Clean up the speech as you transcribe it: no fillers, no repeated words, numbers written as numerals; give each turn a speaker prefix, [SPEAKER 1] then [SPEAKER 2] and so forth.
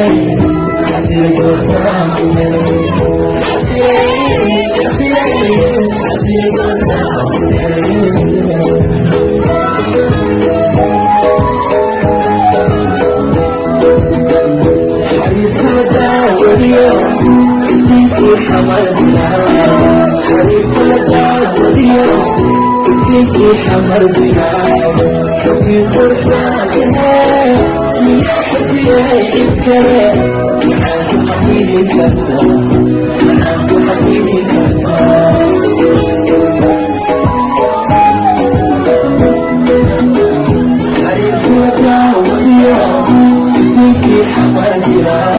[SPEAKER 1] Xasilay goortaan ku helay. Xasilay, xasilay, xasilay goortaan ku helay. Xariirkula daawadiyo iftiinkii Xamar bilaay, xariirkula daawadiyo iftiinkii Xamar bilaay, kabkii quruxdaagahee miyaa xubiyey cid kale maxaa ku xaqiili kartaa?